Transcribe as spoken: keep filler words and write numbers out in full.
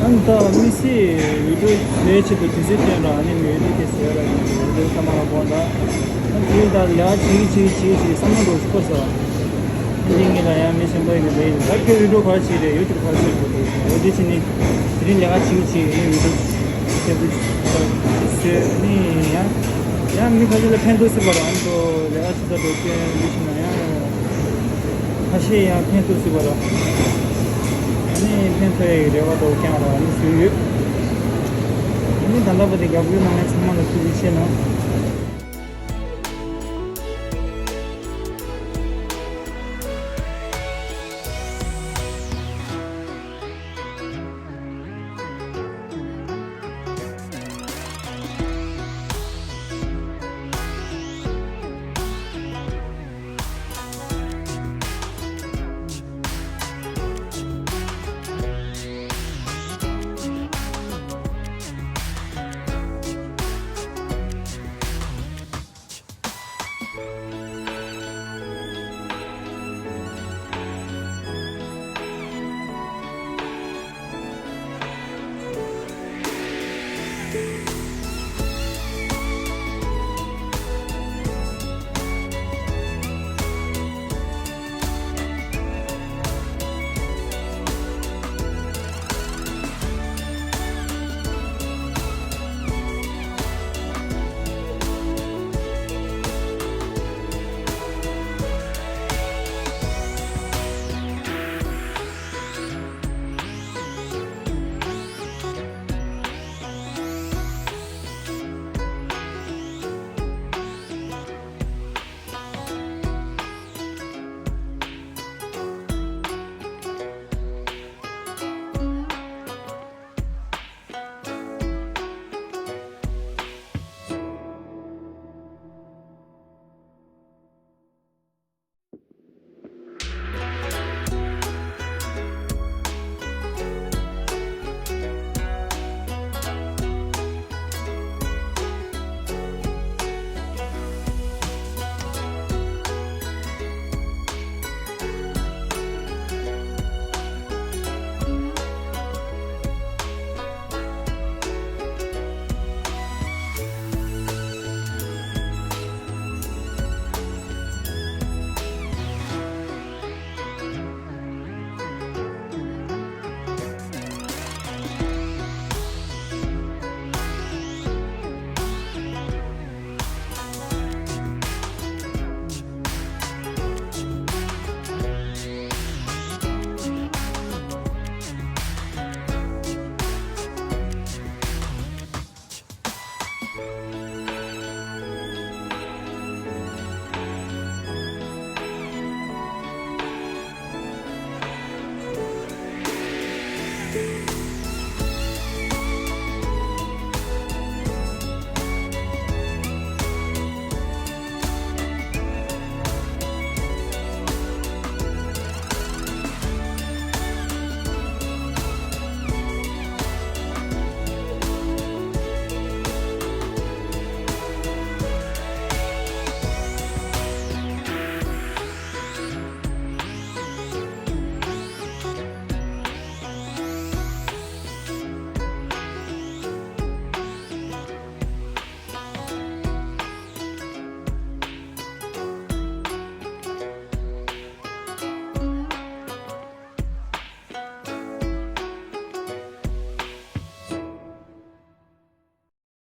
ཨ་ནི་ད་མི་སེ་ཡུ་ཊུབ་ལས་ཆེད་དུ་དུས་ཚོད་བཏོན་ར། ཨ་ནི་མི་ཡུ་ཊུབ་དེ་ཟེར་ར། ཡུ་ཊུབ་ཚང་མ་ལ་དགོངས་དག་ཨ་ནི་དེ་ད་ལས་ཀ་བྱེད་ཀྱི་བྱེད་ཀྱི་བྱེད་ཀྱི་བསམ་བློ་འགྲོ་སྐོར་ཟེར་བ། འདི་ངེད་ལ་ཡང་མི་ཆེན་པོ་ཡིན་ནི་རེད། ད་ཁྱོད་ཡུ་ཊུབ་ག་རེ་བྱེད་རེད། ཡུ་ཊུབ་ག་རེ་བྱེད་དགོས་རེད། འོ་དེ་བྱས་ནི་དེ་རིང་ལས་ཀ་བྱེད་ཀྱི་བྱེད་ཀྱི་ཡུ་ཊུབ་ཐེབས་བཟོས་ནི་ཡང་ཡང་མི་ཁ་ཤས་ལ་ཕན་ཐོགས་སྲིད་པ་ར། ཨ་ནི་ལས་ཀ་བྱེད་ས་འགྲོ་སྐྱོན་འདི་བྱས་ན་ཡང་། ཁ་ཤས་ཡང་ཕན་ཐོགས་སྲིད་པ་ར། ཨ་ནི་ ཐོ་ཡི་རེ་བ་དོ་ཀྱང་ར་ནི་སུ་ཡོད། ཨ་ནི་ད་ལྟ་བར་དུ་རྒྱབ་ཡོད་ནང་ནས་ཚང་མ་ལ་ཐུགས་རྗེ་ཆེ་གནང་།